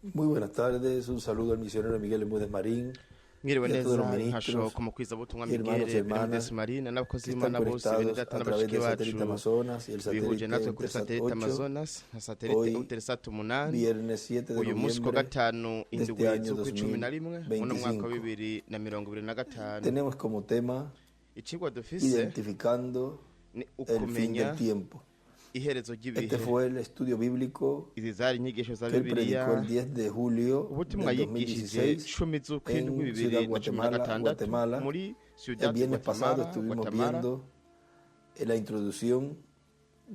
Muy buenas tardes, un saludo al misionero Miguel Bermúdez Marín Mwiriwe y a todos neza los nkasho ministros ku mukwizabutumwa y hermanos y Miguel hermanas Bermudez Marina n'abakozi que b'Imana están bose bene conectados data a na través bashiki del satélite bacu Amazonas y el bihuje satélite natwe kuri Eutelsat satellite 8, Amazonas na satellite hoy Eutelsat 8 viernes 7 de uyu munsi ku noviembre gatanu de indwi este año z'ukwa 11 muno mwaka wa 2025. 2025. Tenemos como tema Icigwa dufise identificando ni el fin ukumenya del tiempo. iherezo ry'ibihe. Este fue el estudio bíblico Izi zari inyigisho za que él Bibiliya predicó el 10 de julio ubutumwa del yigishije 2016 10 z'ukwindwi en Ciudad bibiri na cumi na Guatemala, gatandatu Guatemala. muri El Ciudad viernes pasado Guatemala, estuvimos Guatemala. viendo la introducción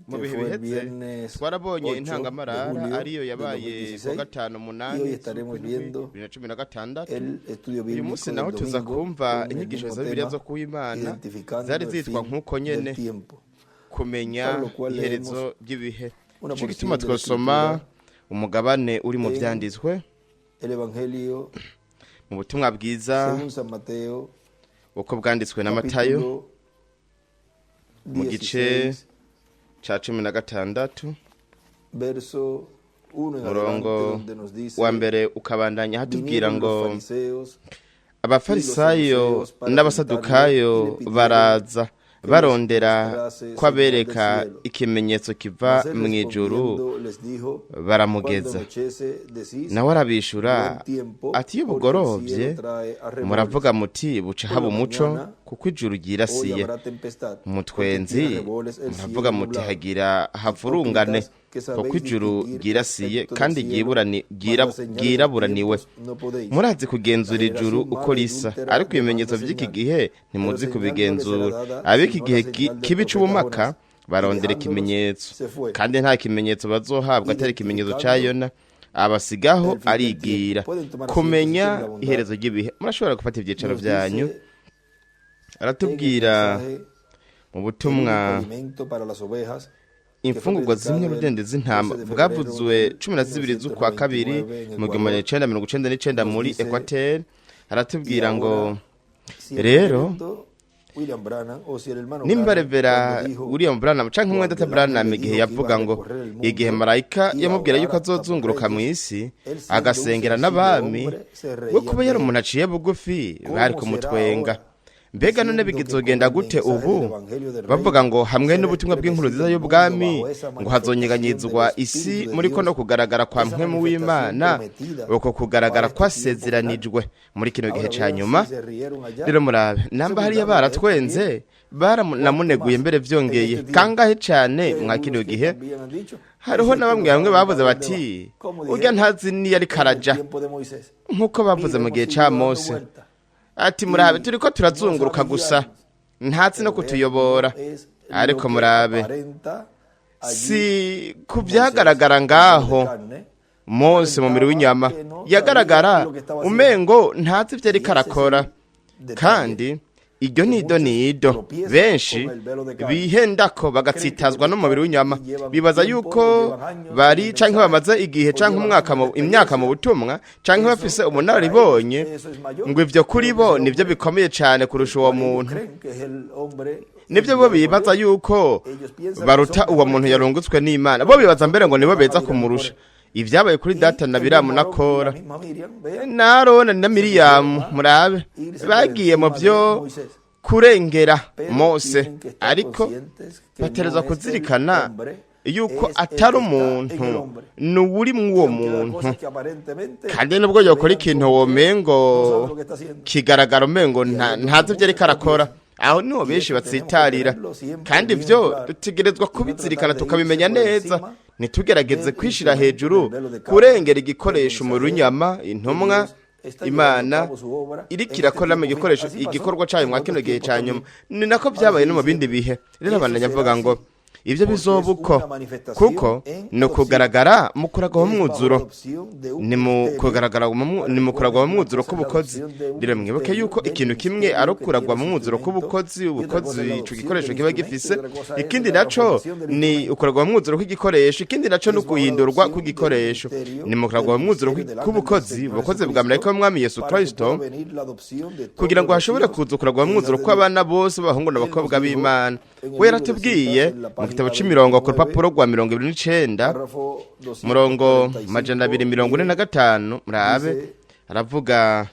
Mu que bihe fue el biheze viernes twarabonye 8 de intangamarara julio ariyo del yabaye kuwa 2016 gatanu y hoy umunani estaremos z'ukwindwi viendo 2016. el estudio Uyu bíblico munsi del naho tuza domingo kumva con el inyigisho mismo za Bibiliya tema, zo kuw'Imana identificando zari el zitwa fin nk'uko del nyene tiempo. kumenya Para lo cual iherezo leemos ry'ibihe. una Nico gituma porción de la twosoma escritura umugabane uri mu en vyanditswe el Evangelio mu butumwa bwiza según San Mateo, uko bwanditswe na Matayo capítulo mu gice 16, ca 16 verso 1 en adelante, umurongo donde nos dice: wa mbere ukabandanya hatubwira Vinieron ngo los fariseos y los abafarisayo saduceos para tentarle y n'abasadukayo le pidieron baraza que les barondera mostrase ko señal del abereka cielo. ikimenyetso kiva Mas él mu ijuru respondiendo les dijo: Cuando baramugeza. anochece decís: Nawe arabishura Buen tiempo, ati iyo porque el bugorovye cielo trae arreboles. muravuga muti buca Por haba la umuco mañana, kuko ijuru hoy ryirasiye. habrá tempestad, porque Mutwenzi tiene arreboles el muravuga cielo muti nublado. hagira havurungane Hipócritas que kuko sabéis ijuru distinguir el ryirasiye aspecto del kandi cielo, mas las señales de los ryiraburaniwe. tiempos no podéis. Murazi La kugenzura ijuru generación uko mala y risa adúltera ariko ibimenyetso demanda vy'iki señal, gihe pero ntimuzi señal no le será kubigenzura. dada Ab'iki sino gihe la señal del kibi profeta c'ubumaka Jonás. Y barondera dejándolos, ikimenyetso se fue, kandi nta kimenyetso bazohabwa atari ikimenyetso ca identificando Yona. Abasigaho el fin del tiempo. arigira Pueden tomar asiento si kumenya tienen la bondad. iherezo ry'ibihe. Murashobora gufata ivyicaro Nos vyanyu. dice en el Aratubwira mensaje mu El único butumwa alimento para las ovejas que fue imfungurwa zimwe predicado el rudende z'intama 12 de febrero bwavuzwe del 12 z'ukwa kabiri 1999 en mu gihumbi magana Ecuador, icenda mirongo icenda n'icenda nos muri dice: Equateur. Y Aratubwira ngo ahora, si el rero reverendo William Branham o si el hermano nimba Branham, Revera cuando dijo, William Branham canke cuando umwendata el ángel Branham le igihe dijo que iba yavuga a ngo recorrer el igihe mundo marayika y a yamubwira orar yuko hasta por azozunguruka mu reyes, isi él siendo un agasengera sencillo n'abami hombre, se we reían kuba de yari él. umuntu aciye bugufi bari ¿Cómo será kumutwenga. ahora? Mbega none Diciendo que con bizogenda el gute mensaje del ubu Evangelio del bavuga Reino ngo hamwe será n'ubutumwa bw'inkuru estremecido nziza el mundo y'ubwami bajo esa ngo manifestación del hazonyeganyizwa isi Espíritu de muri ko no Dios, kugaragara kwa esa mpwemu manifestación w'Imana prometida uko kugaragara para este tiempo final. kwasezeranijwe muri kino gihe Ahora ca vean nyuma. si se rieron allá, Rero murabe se namba hariya burlaron de él baratwenze también, cuánto baranamuneguye más mbere en vyongeye este tiempo. kangahe cane Y hay mwa kino algunos que gihe. también han dicho: Hariho Dice na que bamwe no bamwe sabe ni bavuze para dónde va. bati Como urya dijeron ntazi niyo ariko en el araja tiempo de Moisés. nk'uko bavuze Mira, mu hemos gihe ca seguido dando Mose vuelta ati murabe y turiko no turazunguruka sabe gusa guiarnos. ntazi no Pero vean, no kutuyobora. es lo Ariko que murabe aparenta allí si ku Moisés vyagaragara en hombre de ngaho carne, Mose mu mubiri aparentaba w'inyama que no sabía yagaragara lo que estaba haciendo. umengo ntazi ivyo Y ariko ese es arakora. el detalle Kandi iryo que nido muchos nido tropiezan benshi con el velo de carne. bihendako Creen que bagatsitazwa porque n'umubiri están w'inyama y llevan bibaza tiempo o yuko llevan años en bari el canke mensaje bamaze igihe o canke llevan umwaka años mu de imyaka mu experiencia, butumwa canke eso bafise para ellos ubunararibonye eso es mayor ngo ivyo que kuri lo que bo ese nivyo hombre, bikomeye cane el kurusha uwo cual ellos muntu. creen que es el hombre Nivyo bo enviado por bibaza Dios. yuko Ellos piensan que baruta son uwo mejores muntu que él, yarungutswe n'Imana bo bibaza mbere ngo que nibo van a beza mirar kumurusha. mejor. Ivyabaye kuri Y data na el Biramu mismo na Aarón y la Kora misma Miriam, vean, na Aroni na se pusieron Miriyamu a murabe irse por bagiye mu encima de vyo Moisés. kurengera Pero Mose tienen que estar ariko conscientes que no baterezwa es el kuzirikana hombre, yuko es el atari que está en el umuntu hombre. ni uwuri Y mw'uwo aunque haga muntu cosas que aparentemente kandi nubwo se yokora vean ikintu como que womengo no sabe lo que está haciendo. kigaragara umengo Y ahí es donde ntazi ivyo muchos ariko arakora tropiezan. aho niho Y benshi eso tenemos que batsitarira tenerlo siempre kandi bien ivyo claro dutegerezwa y no tratar kubizirikana de irse tukabimenya por neza encima ntitugerageze del kwishira instrumento hejuru del velo de carne, kurengera del igikoresho umubiri mensajero w'inyama que intumwa Dios está llevando a Imana cabo su obra iriko en este irakoramo tiempo final. igikoresho Así pasó igikorwa cayo en mwa kino otros gihe tiempos ca nyuma también. ni nako Ahora vyabaye sigue no mu bindi diciendo: bihe rero Eso abandanya será avuga ngo así ivyo porque es bizoba uko una manifestación kuko en ni adopción. ukugaragara mu kuragwa Es bajo la mwuzuro adopción de un ni mu misterio. kugaragara mu Ahora ni mu kuragwa recuerden mu que una mwuzuro cosa es la k'ubukozi adopción de un rero mwibuke misterio, yuko del ikintu kimwe misterio ari que ukuragwa tiene mu su mwuzuro instrumento, k'ubukozi y otra cosa ubukozi es la ico adopción gikoresho del kiba instrumento y gifise otra cosa es ikindi la naco transformación del ni instrumento. ukuragwa mu mwuzuro kw'igikoresho ikindi naco Es ni bajo la uguhindurwa adopción del kw'igikoresho misterio, ni mu kuragwa del mu mwuzuro misterio del ángel del k'ubukozi Señor ubukozi bwa marayika Jesucristo, w'umwami Yesu para que Kristo pueda venir la adopción de kugira todos ngo los hashobore hijos kuza ukuragwa e mu hijas mwuzuro de Dios. kw'abana bose b'abahungu Él nos n'abakobwa dijo b'Imana en we el libro de Citas, yaratubwiye en la mu página gitabo página c'imirongo ku 29, rupapuro rwa 29, párrafo murongo 245, 245, murabe, dice, aravuga: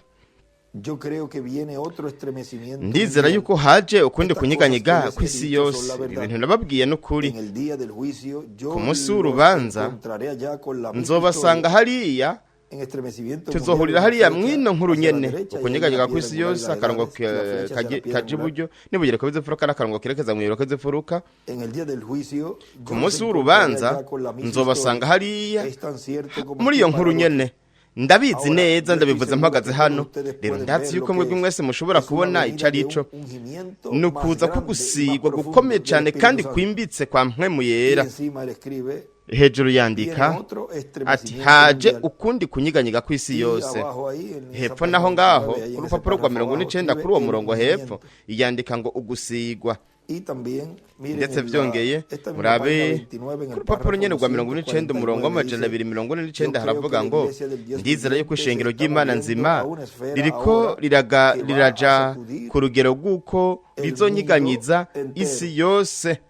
Yo creo que viene otro estremecimiento Ndizera mundial. yuko haje ukundi Estas cosas kunyiganyiga que les he kw'isi dicho son yose. la verdad. Ibintu nababwiye n'ukuri. En el día del juicio, yo Ku munsi los w'urubanza, encontraré allá con la misma nzobasanga historia. hariya, En estremecimiento tuzohurira mundial, hariya una flecha mwino nkuru hacia la nyene. derecha y hay una Ukunyiganyiga piedra kw'isi angular y yose, la akarongo edades, la flecha hacia la piedra kaja angular. iburyo n'ibuye rikaba ifuruka n'akarongo kerekeza mw'ibiro k'izifuruka. En el día del juicio, Ku yo los munsi encontraré w'urubanza, allá con la misma nzobasanga historia. hariya Es tan cierto como muri estoy iyo nkuru parado aquí. nyene. Ndabizi Ahora, neza, yo estoy ndabivuze seguro mpagaze que todos hano. ustedes Rero pueden ndazi ver yuko lo que mwebwe es. mwese mushobora Es una kubona venida ico ari de ico. un ungimiento Ni más ukuza grande y más kugusigwa profundo gukomeye del cane Espíritu kandi Santo. kwimbitse kwa mpwemu Y yera. encima él escribe, Hejuru yandika viene otro ati estremecimiento haje mundial. ukundi kunyiganyiga kw'isi Y yose. abajo ahí, en esa Hepfo naho página ngaho, 29, ahí ku en ese rupapuro rwa párrafo mirongo abajo, n'icenda, escribe kuri uwo el murongo hepfo, ungimiento. yandika ngo ugusigwa. Y también, miren, Ndetse en la, vyongeye, esta misma murabe página 29, en ku el rupapuro párrafo nyene rwa 90, umurongo 249, w'amajana dice, 249, yo creo que haravuga la ngo iglesia del Dios ndizera yuko viviente se ishengero está ry'Imana moviendo nzima a una esfera ririko ahora riraga que va a riraja sacudir ku rugero rw'uko el mundo rizonyiganyiza entero. isi yose.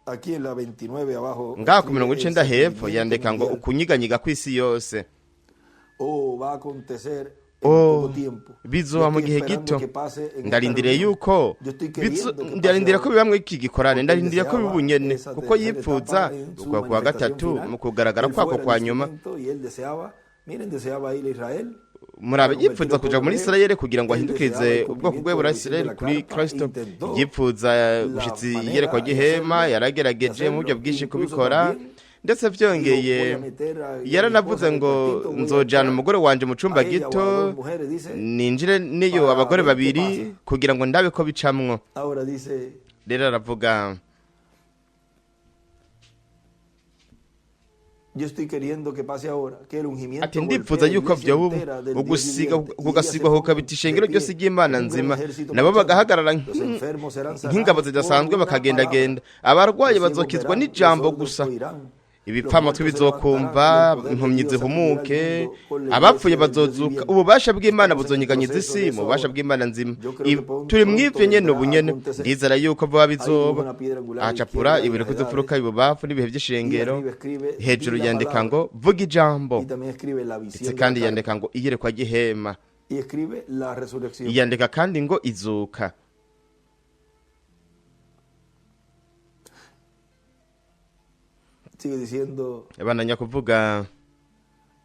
Aquí en la 29 abajo Ngaho ku escribe mirongo el icenda hepfo sacudimiento yandika ngo mundial. ukunyiganyiga kw'isi yose. Oh, va a acontecer en Oh, poco tiempo. Yo bizoba mu estoy gihe esperando gito. que pase en esta Ndarindiriye reunión. yuko Yo estoy queriendo que pase ndarindiriye ko ahora. biba muri iki gikorane, Porque él ndarindiriye ko biba deseaba ubu nyene, esa kuko tercera yipfuza etapa en su ukwa kwa manifestación gatatu final. mu kugaragara Él kwako fuera el kwa nyuma. instrumento y él deseaba, miren, deseaba ir a Israel Murabe, para convertir yipfuza al kuja pueblo muri hebreo. Isirayeli kugira ngo Él deseaba ahindukirize el ubwoko cumplimiento bwe de la visión de bwa la kuri carpa. Kristo. Intentó Yipfuza la gushitsa iyerekwa manera de ry'ihema, hacerlo, de yaragerageje mu buryo hacerlo. bwinshi Incluso kubikora. también Ndetse dijo, voy vyongeye, a meter a mi yaranavuze esposa en el ngo cuartito, voy a nzojana entrar umugore wanje mu cumba a ella o a gito, dos mujeres, dice, ninjire niyo para abagore ver qué babiri pasa. kugira ngo ndabe ko bicamwo. Ahora dice, Rero aravuga: yo estoy queriendo que pase ahora, que el Ati ungimiento ndipfuza golpee la yuko iglesia vyoba ubu, entera del Dios ugusiga viviente y ellas se kugasigwa pongan kukabita de ishengero ryose pie ry'Imana en un gran nzima, ejército nabo marchando. bagahagarara Los enfermos serán nk'ingabo sanados por zidasanzwe, una palabra. bakagendagenda, abarwayi Los ciegos bazokizwa verán, los n'ijambo sordos gusa, oirán, los ibipfamatwi muertos se levantarán bizokumva, y el poder de impumyi Dios sacudirá el zihumuke, mundo con la abapfuye iglesia del Dios bazozuka, viviente. ububasha bw'Imana Estamos en el buzonyiganyiza proceso isi de mu eso bubasha ahora. bw'Imana nzima. Yo creo que Turi mw'ivyo pronto nyene vendrá ubu a nyene, acontecer. ndizera yuko vuba Ahí dibuja bizoba. una piedra angular a la Acapura izquierda y ibuye las rikuzifuruka edades. ibubafu n'ibihe Y vy'ishengero. arriba escribe, di Hejuru la yandika palabra. ngo vuga ijambo, Y también escribe la ndetse visión de la kandi carpa. yandika ngo iyerekwa ry'ihema, Y escribe la resurrección. yandika kandi ngo izuka. Sigue diciendo, Abananya kuvuga: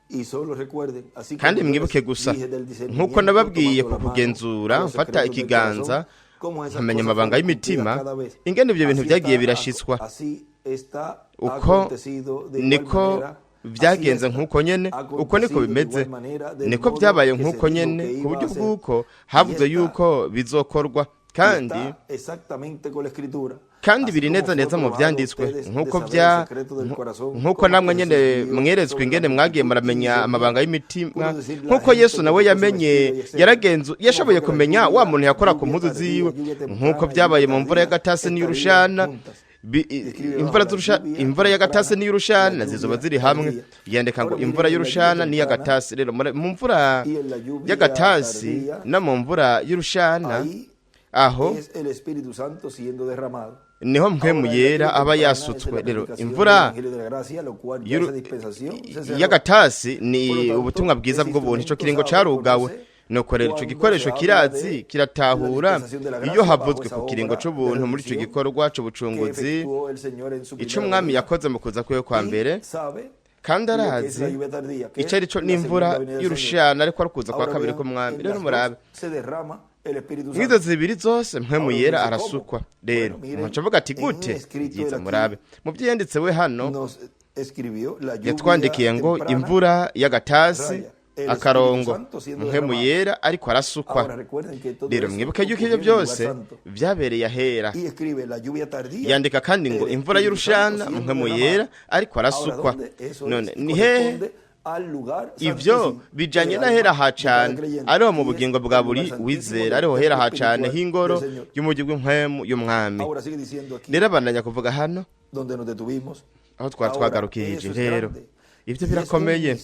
y solo recuerden, así Kandi como yo mwibuke les gusa, dije del nk'uko discernimiento nababwiye tomando ku la mano kugenzura a los mfata secretos del ikiganza corazón, cómo esas nkamenya cosas amabanga fueron cumplidas y'imitima, cada vez. ingene ivyo bintu Así vyagiye está, birashitswa, así está uko acontecido de igual niko manera, así vyagenze está nk'uko nyene, uko niko acontecido de bimeze, igual manera del niko modo vyabaye que se nk'uko dijo nyene, que ku iba buryo a ser. bw'uko Y havuzwe está yuko bizokorwa, y kandi está exactamente con la escritura. kandi Así biri como neza fue neza mu probado a vyanditswe, ustedes de nk'uko saber el vya secreto del corazón, nk'uko cómo namwe que nyene Jesús vivió mweretswe sobre la ingene mwagiye multitud y muramenya discernió. amabanga y'imitima, Pudo decir la nk'uko gente Yesu que nawe tocó su yamenye, vestido y etcétera. yaragenzu Cómo yashoboye fue que la kumenya wa lluvia, muntu yakora ku lluvia mpuzu tardía, ziwe, lluvia nk'uko temprana, lluvia vyabaye mu mvura tardía y'agatasi estarían n'iy'urushana, juntas. Escribe abajo imvura la z'urusha lluvia imvura y'agatasi temprana y la n'iy'urushana zizoba lluvia ziri hamwe. tardía. Yandika ngo Ahora imvura miren, en la lluvia y'urushana temprana n'iy'agatasi. Rero mu mvura y en la lluvia y'agatasi tardía, no mu mvura y'urushana, ahí aho es el Espíritu Santo siendo derramado. niho mpwemu Ahora, en la yera lluvia aba temprana es yasutswe. la Rero predicación del imvura Evangelio de la gracia, lo cual ya esa dispensación se cerró. y'agatasi Por ni lo tanto, ubutumwa bwiza ese bw'ubuntu, ico instrumento kiringo sabe, carugawe. conoce Nuko rero ico cuando gikoresho se habla kirazi de la kiratahura dispensación de la iyo gracia bajo havuzwe esa ku kiringo obra de c'ubuntu muri ico redención gikorwa que c'ubucunguzi, efectuó el Señor en su ico primera umwami venida. yakoze mu kuza kwiwe kwa mbere, Y sabe kandi lo que es arazi la lluvia tardía, que ico es ari co la n'imvura segunda venida del Señor. y'urushana, ariko ari ukuza kwa Ahora kabiri vean, k'umwami. en Rero las murabe, dos se derrama el Espíritu mwizo Santo. zibiri zose mpwemu Ahora yera dice, arasukwa. ¿cómo? Rero Bueno, miren, umuntu avuga ati en un gute? escrito Byiza, él aquí murabe mu byo yanditse we hano, nos escribió la lluvia yatwandikiye ngo temprana, imvura y'agatasi, raya, el Espíritu akarongo, Santo siendo mpwemu derramado. yera ariko arasukwa. Ahora recuerden que todo Rero eso mwibuke yuko ocurrió ivyo en el lugar byose santo. vyabereye ahera. Y escribe la lluvia tardía, Yandika kandi ngo el imvura Espíritu y'urushana, Santo siendo mpwemu derramado. yera ariko Ahora, arasukwa. ¿dónde? Eso None es, ni hehe? corresponde al lugar Ivyo santísimo bijanye del n'ahera alma ha de cada cane, creyente, ariho mu y es bugingo bwa el buri lugar santísimo wizera, del ariho hera templo ha cane espiritual h'ingoro del Señor. y'umugi bw'impwemu y'umwami. Ahora sigue diciendo aquí Rero abandanya kuvuga hano donde nos detuvimos. aho twari Ahora, twagarukirije. eso es Rero grande. Ibyo birakomeye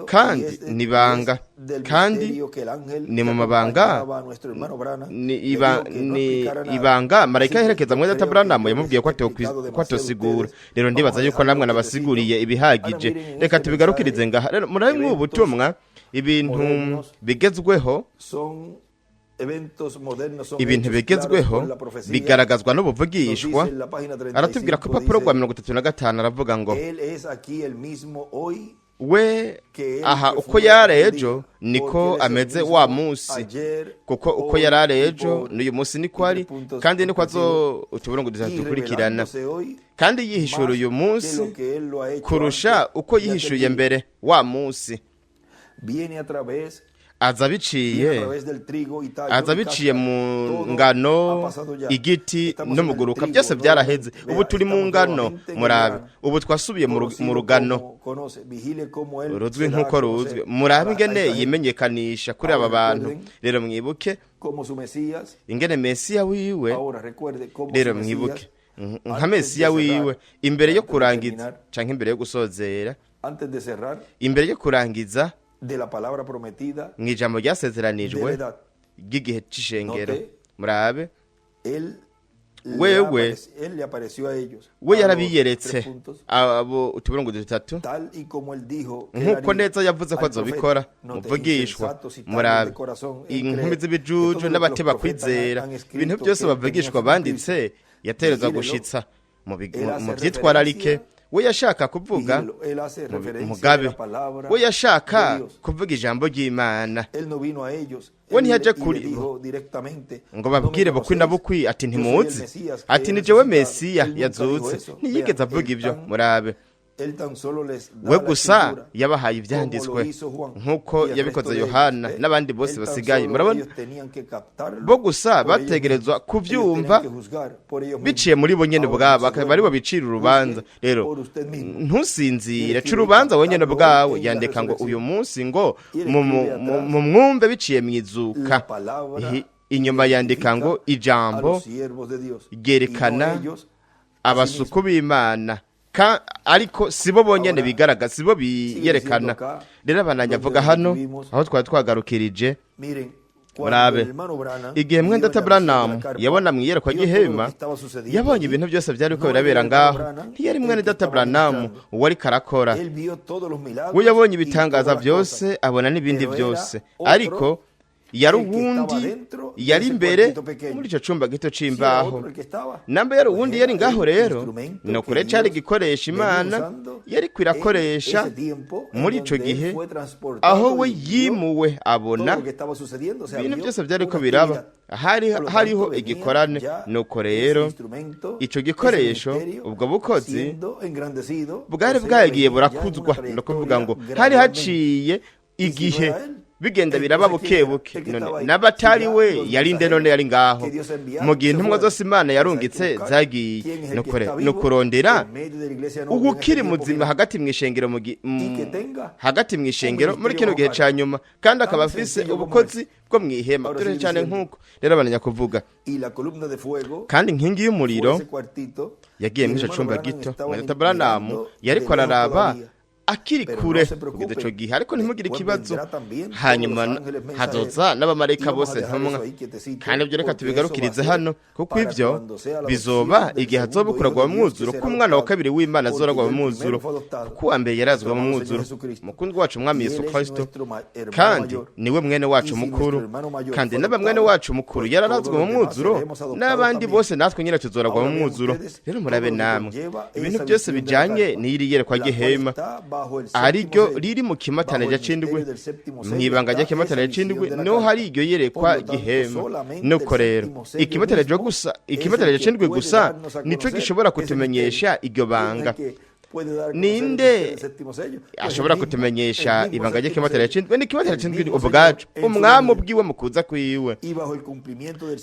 kandi ni ibanga, kandi ni mu mabanga, ni ibanga marayika yaherekeza mwene data Branham yamubwiye ko atosigura. Rero ndibaza yuko namwe nabasiguriye ibihagije, reka tubigarukirize ngaha. Rero murabe mw'ubu butumwa ibintu bigezweho, ibintu bigezweho bigaragazwa n'ubuvugishwa. Aratubwira ko papuro rwa 35 aravuga ngo we aha uko yari ejo niko ameze wa munsi, kuko uko yari ejo n'uyu munsi niko ari, kandi niko azo utuburungu dukurikirana, kandi yihishura uyu munsi kurusha uko yihishuye mbere wa munsi. Aza biciye mu ngano, igiti no mu guruka, byose byaraheze. Ubu turi mu ngano, murabe ubu twasubiye mu rugano ruzwi nk'uko ruzwi. Murabe ingene yimenyekanisha kuri aba bantu. Rero mwibuke ingene Mesiya wiwe, rero mwibuke nka Mesiya wiwe imbere yo kurangiza canke imbere yo gusozera, imbere yo kurangiza mu ijambo ryasezeranijwe ry'igihe c'ishengero. Murabe wewe we yarabiyeretse abo utuburungu dutatu nk'uko neza yavuze ko azobikora. Muvugishwa, murabe inkumi z'ibijuju n'abateba kwizera, ibintu byose bavugishwa banditse yatereza gushitsa mu vyitwararike. We yashaka kuvuga mugabe, we yashaka kuvuga ijambo ry'Imana. We ntiyaje kuri bo ngo babwire bukwi na bukwi ati ntimuzi, ati ni jewe Mesiya yazutse. Ntiyigeze avuga ibyo. Murabe we gusa yabahaye ibyanditswe nk'uko yabikoze Yohana n'abandi bose basigaye. Murabona bo gusa bategerezwa kubyumva biciye muri bo nyene ubwabo, akaba ari bo bicira urubanza. Rero ntusinzire, ca urubanza wenyene ubwawe. Yandika ngo uyu munsi ngo mu mwumve biciye mu izuka. Inyuma yandika ngo ijambo ryerekana abasuku b'Imana, ariko sibo bonyene bigaragaza, sibo biyerekana. Rero abananya avuga hano aho twari twagarukirije. Murabe igihe mwene data Branham yabona mu iyerekwa ry'ihema, yabonye ibintu byose byari ko birabera ngaho. Ntiyari mwene data Branham uwo ariko arakora, we yabonye ibitangaza byose, abona n'ibindi byose, ariko yari uwundi yari imbere muri ico cumba gito c'imbaho. Namba yari uwundi yari ngaho, rero no kure cari gikoresha Imana yari kwirakoresha muri ico gihe aho we yimuwe abona ibintu byose byari ko biraba. Hariho igikorane. Nuko rero ico gikoresho, ubwo bukozi bwari bwagiye burakuzwa, no kuvuga ngo hari haciye igihe bigenda biraba buke buke. None n'abatari we yarinde none yari ngaho mu gihe intumwa zose Imana yarungitse zagiye no kurondera ugukiri muzima hagati mu ishengero, hagati mu ishengero muri kino gihe ca nyuma, kandi akaba afise ubukozi bwo mu ihema dore cyane nk'uko. Rero abananya kuvuga kandi inkingi y'umuriro yagiye muri ico cumba gito. Mwene data Branham yariko araraba akiri kure kugeza ico gihe, ariko ntimugire ikibazo. Hanyuma hazoza n'abamarayika bose ntumwa, kandi ibyo reka tubigarukirize hano, kuko ivyo bizoba igihe hazoba ukuragwa mu mwuzuro, ko umwana wa kabiri w'Imana azoragwa mu mwuzuro, kuko uwa mbere yarazwa mu mwuzuro. Mukundwa wacu Umwami Yesu Kristo, kandi niwe mwene wacu mukuru, kandi n'aba mwene wacu mukuru yararazwa mu mwuzuro, n'abandi bose natwe nyine tuzoragwa mu mwuzuro. Rero murabe namwe ibintu byose bijanye n'iri yerekwa ry'ihema, ariryo riri mu kimatane c'indwi, mw'ibanga ry'ikimatane c'indwi niho hari iryo yerekwa ry'ihema. Nuko rero ikimatane gusa, ikimatane c'indwi gusa nico gishobora kutumenyesha iryo banga. Ninde ashobora kutumenyesha ibanga ry'ikimatane c'indwi? Ni ikimatane c'indwi ubwacu, umwami ubwiwe mu kuza kwiwe,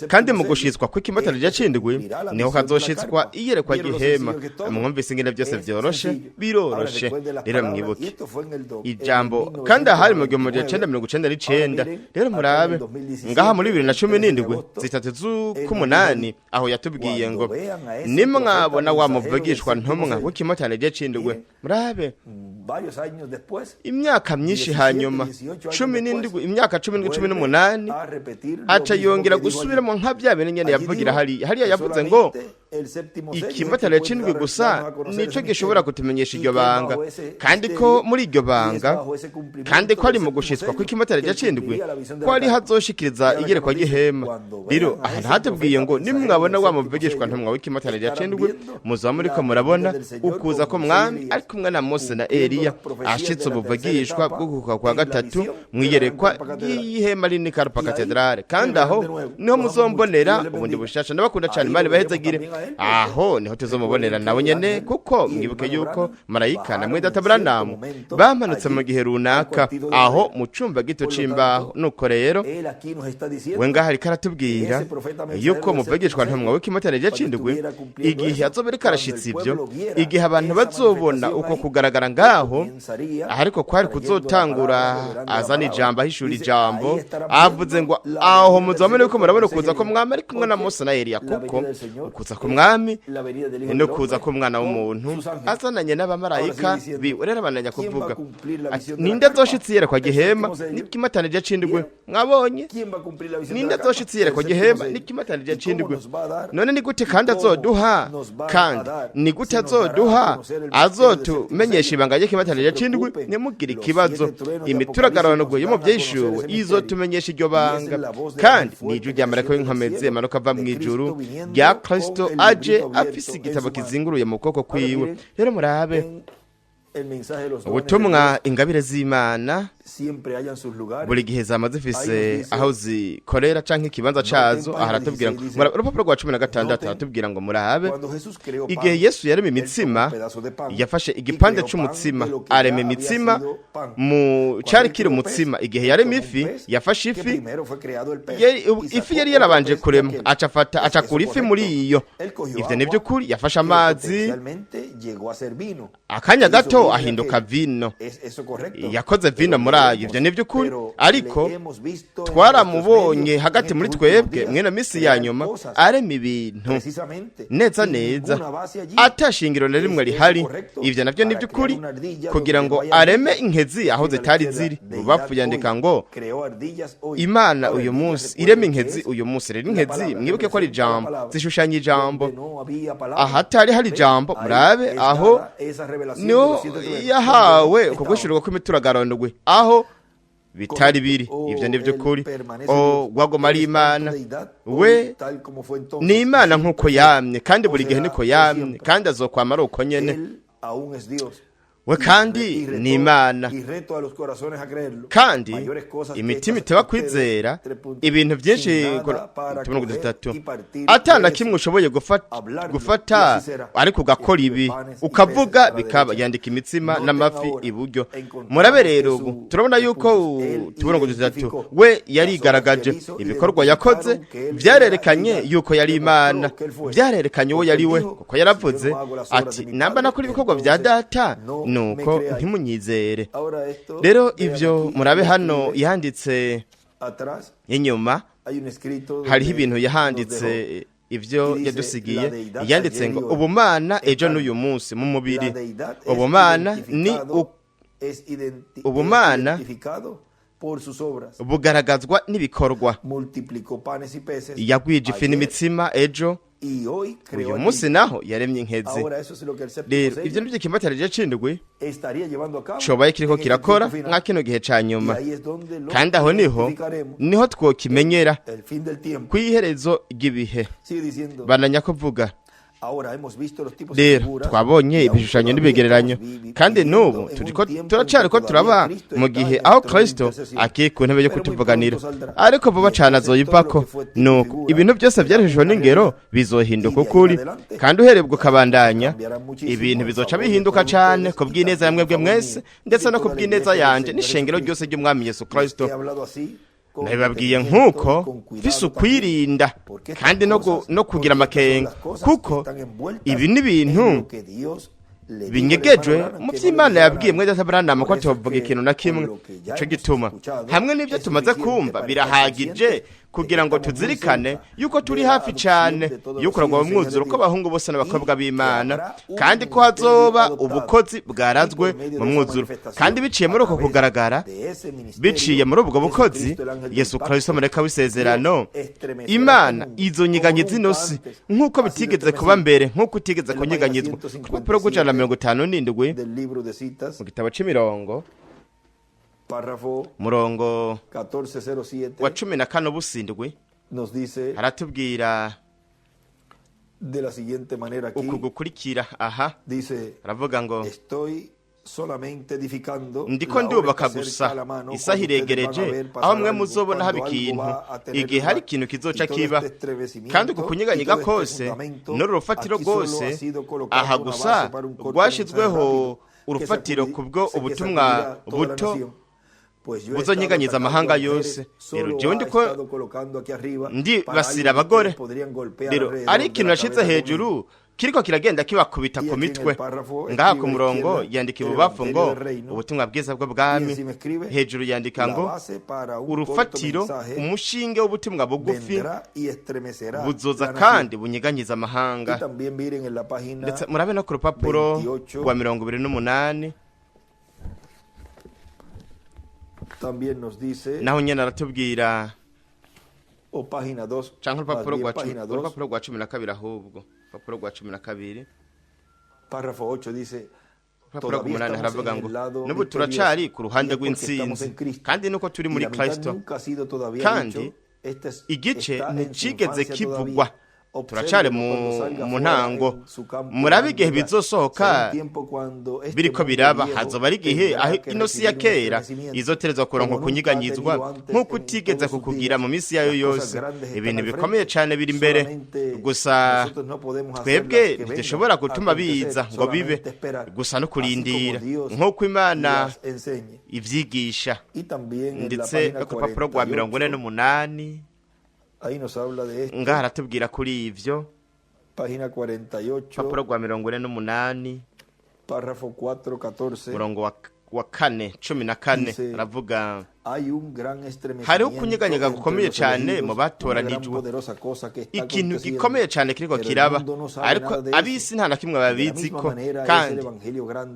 kandi mu gushitswa kw'ikimatane c'indwi niho hazoshitswa iyerekwa ry'ihema. Mwumvise ingene byose vyoroshe, biroroshe. Rero mwibuke ijambo kandi ahari mu 1999. Rero murabe ngaha muri 2017 zitatu z'ukumunani, aho yatubwiye ngo nimwabona wa muvugishwa ntumwa w'ikimatane c'indwi. Murabe Imyaka myinshi hanyuma, 17, imyaka 17, 18, aca yongera gusubiramo nka bya bintu nyene yavugira hariya. Hariya yavuze ngo ikimatane c'indwi gusa nico gishobora kutumenyesha iryo banga, kandi ko muri iryo banga, kandi ko ari mu gushitswa kw'ikimatane c'indwi ko ari hazoshikiriza igerekwa ry'ihema. Rero aha ntatubwiye ngo nimwabona wa muvugishwa ntumwa w'ikimatane c'indwi, muzaba muriko murabona ukuza ko mwami ari kumwe na Mose na Eliya, ashitse ubuvugishwa bwo kuka kwa gatatu mwiyerekwa ry'ihema rinini Karupa Katedrale. Kandi aho niho muzombonera ubundi bushasha. Ndabakunda cyane, Imana ibahezagire. Aho niho tuzomubonera nawe nyene, kuko mwibuke yuko marayika na mwene data Branham bamanutse mu gihe runaka aho mu cumba gito c'imbaho. Nuko rero we ngaho ariko aratubwira yuko muvugishwa ntumwa w'ikimatane c'indwi, igihe azoba ariko arashitsa ivyo, igihe abantu bazobona uko kugaragara ngaho, ariko kwari kuzotangura azana ijambo, ahishura ijambo, avuze ngo aho muzabone yuko murabona ukuza ko mwami ari kumwe na Mose na Eliya, kuko ukuza ko mwami no kuza ko mwana w'umuntu azananye n'abamarayika biwe. Rero abananya kuvuga ninde azoshitse iyerekwa gihema n'ikimatane c'indwi? Mwabonye ninde azoshitse iyerekwa gihema n'ikimatane c'indwi? None ni gute kandi azoduha, kandi ni gute azoduha, azotumenyesha ibanga ry'ikimatane c'indwi? Ntimugire ikibazo, imituragararanurwe yo mu vyishuwe izotumenyesha iryo banga. Kandi ni ijwi rya marayika w'inkomezi amanuka ava mw'ijuru rya Kristo aje afise igitabo kizinguruye mu kuboko kwiwe. Rero murabe ubutumwa ingabire z'Imana buri gihe zama zifise aho zikorera canke ikibanza cazo. Aha aratubwira ngo urupapuro rwa 16 aratubwira ngo murabe igihe Yesu yarema imitsima, yafashe igipande c'umutsima arema imitsima mu cari kiri umutsima. Igihe yarema ifi, yafashe ifi, ifi yari yarabanje kurema, acafata acakura ifi muri iyo. Ivyo ni vy'ukuri. Yafashe amazi akanya gato ahinduka vino, yakoze vino muri ayo. Ivyo ni vy'ukuri, ariko twaramubonye hagati muri twebwe mwino misi ya nyuma arema ibintu neza neza atashingiro na rimwe rihari. Ivyo navyo ni vy'ukuri, kugira ngo areme inkezi aho zitari ziri. Rubafu yandika ngo Imana uyu munsi irema inkezi uyu munsi. Rero inkezi mwibuke ko ari ijambo, zishushanya ijambo. Ahatari hari ijambo, murabe aho niho yahawe uko gushirwa kw'imituragaro aho bitari biri. Ivyo ni vy'ukuri. Gwagoma ari Imana, we ni Imana nkuko yamye, kandi buri gihe niko yamye, kandi azokwama ari uko nyene. We kandi ni Imana, kandi imitima iteba kwizera ibintu byinshi. Atana kimwe ushoboye gufata ariko ugakora ibi ukavuga bikaba. Yandika imitsima n'amafi iburyo. Murabe rero ubu turabona yuko tubona ngo dutatu we yarigaragaje, ibikorwa yakoze byarerekanye yuko yari Imana, byarerekanye uwo yari we, kuko yaravuze ati namba nakora ibikorwa bya data nuko ntimunyizere. Rero ivyo murabe hano yanditse inyuma, hariho ibintu yahanditse ivyo yadusigiye. Yanditse ngo ubumana ejo n'uyu munsi mu mubiri. Ubumana ni ubumana bugaragazwa n'ibikorwa. Yagwije ifi n'imitsima ejo, uyu munsi naho yaremye inkezi. Rero ivyo nivyo kimatane c'indwi cobaye kiriko kirakora mwa kino gihe ca nyuma, kandi aho niho twokimenyera kw'iherezo ry'ibihe. Bananya kuvuga rero twabonye ibishushanyo n'ibigereranyo, kandi n'ubu turacariko turaba mu gihe aho Kristo akiri ku ntebe yo kutuvuganira, ariko vuba cane azoyivako. Nuko ibintu byose vyareshejwe n'ingero bizohinduka ukuri, kandi uhereye ubwo kabandanya ibintu bizoca bihinduka cane ku bw'ineza ya mwebwe mwese, ndetse no ku bw'ineza yanje n'ishengero ryose ry'Umwami Yesu Kristo. Nabibabwiye nkuko mfise ukwirinda kandi no kugira amakenga, kuko ibi ni ibintu Binyegejwe mu by'Imana yabwiye mwene data Branham ko atovuga ikintu na kimwe. Ico gituma hamwe n'ibyo tumaze kumva birahagije kugira ngo tuzirikane yuko turi hafi cyane y'ukuragwa mu mwuzuro kw'abahungu bose n'abakobwa b'Imana, kandi ko hazoba ubukozi bwarazwe mu mwuzuro. Kandi biciye muri uko kugaragara, biciye muri ubwo bukozi, Yesu Kristo mureka w'isezerano, Imana izonyiganyiza ino si nk'uko bitigeze kuba mbere, nk'uko utigeze kunyeganyizwa. Ku rupapuro rw'ijana na mirongo itanu n'indwi mu gitabo c'imirongo, murongo wa 14 ubusa 7, haratubwira uku gukurikira aha, aravuga ngo: "Ndiko ndubaka gusa, isaha iregereje aho mwe muzobona haba ikintu, igihe hari ikintu kizoca kiba. Kandi uku kunyiganyiga kose n'uru rufatiro rwose, aha gusa rwashizweho urufatiro kubwo ubutumwa buto buzonyiganyiza amahanga yose. Rero jewe ndiko ndibasira abagore. Rero ari ikintu nashize hejuru kiriko kiragenda kibakubita ku mitwe." Ngaha ku murongo yandika ibubafu ngo "Ubutumwa bwiza bw'ubwami", hejuru yandika ngo "Urufatiro, umushinge w'ubutumwa bugufi buzoza kandi bunyiganyiza amahanga". Ndetse murabe no ku rupapuro rwa 28, naho nyene aratubwira, canke urupapuro rwa 12, ahubwo urupapuro rwa 12, urupapuro rw'umunani, haravuga ngo: "N'ubu turacari ku ruhande rw'intsinzi, kandi nuko turi muri Kristo, kandi igice nticigeze kivugwa. Turacari mu ntango. Murabe igihe bizosohoka biriko biraba. Hazoba ari igihe aho ino si ya kera izoterezwa kuronka kunyiganyizwa nk'uko utigeze kukugira mu minsi yayo yose. Ibintu bikomeye cane biri imbere. Gusa twebwe ntidushobora gutuma biza ngo bibe, gusa no kurindira nk'uko Imana ivyigisha". Ndetse no ku rupapuro rwa 48 ngaha aratubwira kuri ivyo. Rupapuro rwa 48, murongo wa 4:14, aravuga: "Hariho ukunyeganyega gukomeye cyane mu batoranijwe, ikintu gikomeye cyane kiriko kiraba, ariko ab'isi nta na kimwe babizi ko. Kandi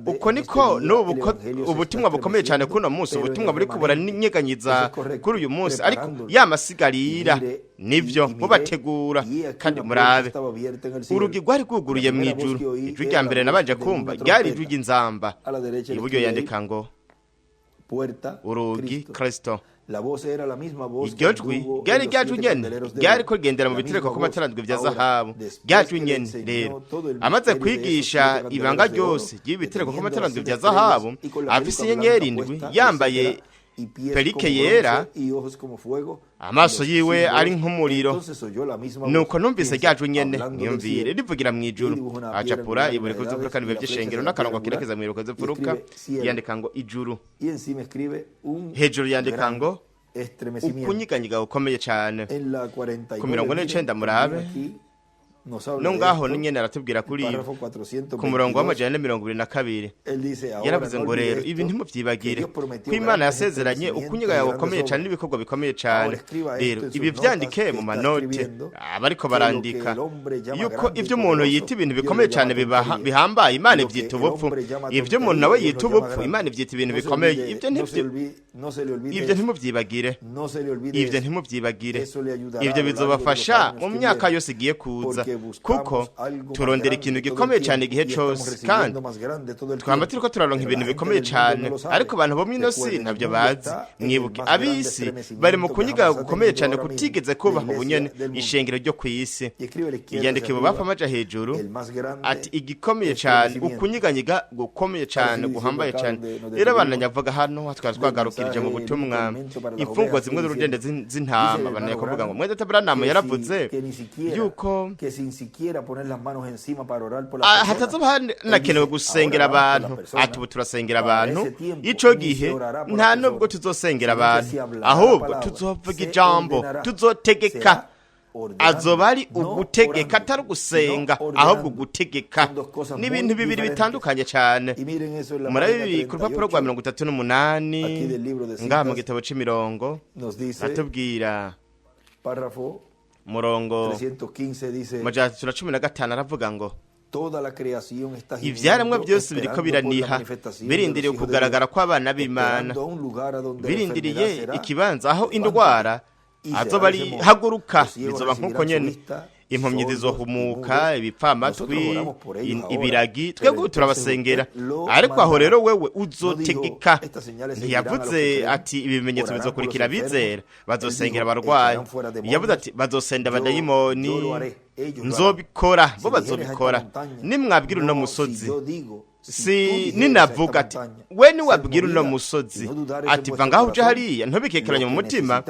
uko niko n'ubu ubutumwa bukomeye cyane kuno munsi, ubutumwa buriko buranyeganyiza kuri uyu munsi, ariko ya masigarira nivyo bubategura. Kandi murabe, urugi rwari rwuguruye mu ijuru. Ijwi rya mbere nabanje kumva ryari ijwi ry'inzamba". Iburyo yandika ngo "Urugi, Kristo". Iryo jwi ryari ryacu nyene ryari ko rigendera mu bitereko ku matarandwi vya zahabu, ryacu nyene. Rero amaze kwigisha ibanga ryose ry'ibi bitereko ku matarandwi vya zahabu, afise inyenyeri indwi, yambaye perike yera, amaso yiwe ari nk'umuriro, nuko numvise ryacu nyene, niyumvire, rivugira mu ijuru. Acapura ibureko z'imfuruka n'ibihe by'ishengero n'akarongo kerekeza mu ibureko z'imfuruka, yandika ngo "Ijuru", hejuru yandika ngo "Ukunyiganyiga gukomeye cyane". Ku 49 murabe no ngaho nyene aratubwira kuri ku murongo wa 422, yaravuze ngo: "Rero ibi ntimuvyibagire, ko Imana yasezeranye ukunyiganyiga gukomeye cyane n'ibikorwa bikomeye cyane. Rero ibi vyandike mu manote abariko barandika, yuko ivyo umuntu yita ibintu bikomeye cyane bihambaye, Imana ivyita ubupfu. Ivyo umuntu nawe yita ubupfu, Imana ivyita ibintu bikomeye. Ivyo ntimuvyibagire, ivyo ntimuvyibagire. Ivyo bizobafasha mu myaka yose igiye kuza, kuko turondera ikintu gikomeye cyane igihe cose, kandi twama turiko turaronka ibintu bikomeye cyane, ariko abantu bo mw'ino si ntabyo bazi. Mwibuke, ab'isi bari mu kunyiga gukomeye cyane kutigeze kuba ubunyene, ishengero ryo kw'isi". Yandika ibubamfu amaja hejuru ati: "Igikomeye cyane, ukunyiganyiga gukomeye cyane guhambaye cyane". Rero abandanya avuga hano, twari twagarukirije mu butumwa imfungwa zimwe z'urugende z'intama. Abandanya kuvuga ngo mwene data Branham yaravuze yuko hatazoba hanakenewe gusengera abantu. Ati: "Ubu turasengera abantu, ico gihe nta nubwo tuzosengera abantu, ahubwo tuzovuga ijambo, tuzotegeka." Azoba ari ugutegeka, atari ugusenga, ahubwo ugutegeka. Ni ibintu bibiri bitandukanye cyane. Murabibi ku rupapuro rwa 38 ngaha mu gitabo c'imirongo, atubwira murongo 315, aravuga ngo: "Ivyaremwe byose biriko biraniha, birindiriye kugaragara kw'abana b'Imana, birindiriye ikibanza aho indwara azoba ari haguruka, bizoba nk'uko nyene impumyi zizohumuka, ibipfamatwi, ibiragi. Twebwe turabasengera, ariko aho rero wewe uzotegeka." Ntiyavuze ati: "Ibimenyetso bizokurikira abizera, bazosengera abarwayi." Yavuze ati: "Bazosenda abadayimoni." Nzobikora, bo bazobikora. Nimwabwira uno musozi, si ninavuga ati we niwabwira uno musozi ati: 'Va ngaho uje hariya,' ntubikekeranye mu mutima."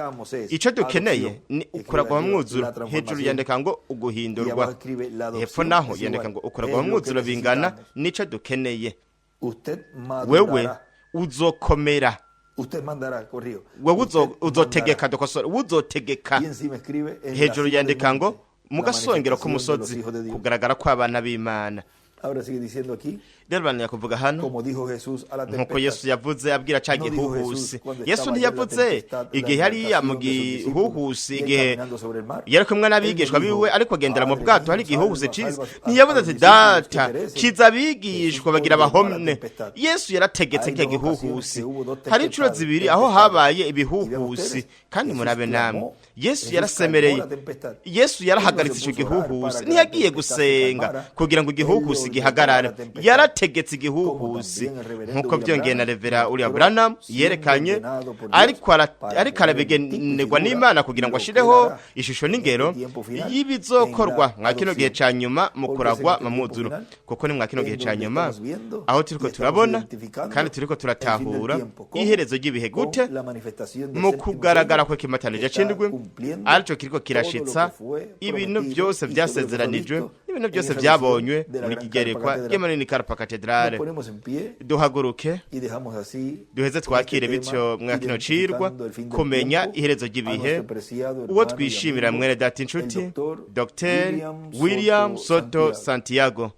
Icyo dukeneye ni ukuragwa mu mwuzuro. Hejuru yandika ngo uguhindurwa, hepfo naho yandika ngo ukuragwa mu mwuzuro. Bingana n'icyo dukeneye. Wewe uzokomera, wewe uzotegeka, dukosora, uzotegeka. Hejuru yandika ngo mu gasongero k'umusozi, kugaragara kw'abana b'Imana. Rero bananya kuvuga hano nkuko Yesu yavuze abwira ca gihuhusi. Yesu ntiyavuze igihe hariya mu gihuhusi, igihe yari kumwe n'abigishwa biwe, ariko agendera mu bwato, hari igihuhusi ciza, ntiyavuze ati: "Data, kiza abigishwa bagira abahomne." Yesu yarategetse kya gihuhusi. Hari inshuro zibiri aho habaye ibihuhusi, kandi murabe namwe, Yesu yarasemereye, Yesu yarahagaritse ico gihuhusi. Ntiyagiye gusenga kugira ngo igihuhusi gihagarare, yarategetse igihuhusi. Nkuko byongeye na Revera uriya Branham yerekanye, ariko arabigenerwa n'Imana kugira ngo ashireho ishusho n'ingero y'ibizokorwa mwa kino gihe ca nyuma mu kuragwa mu mwuzuro, kuko ni mwa kino gihe ca nyuma aho turiko turabona kandi turiko turatahura iherezo ry'ibihe. Gute? Mu kugaragara kw'ikimatanije c'indwi, arico kiriko kirashitsa ibintu byose byasezeranijwe n'ibintu byose byabonywe muri kigerekwa ry'Emanini Karpa Katedrale. Duhaguruke, duheze twakire bityo mwa kino cirwa kumenya iherezo ry'ibihe uwo twishimira, mwene data inshuti, Dr William Soto Santiago.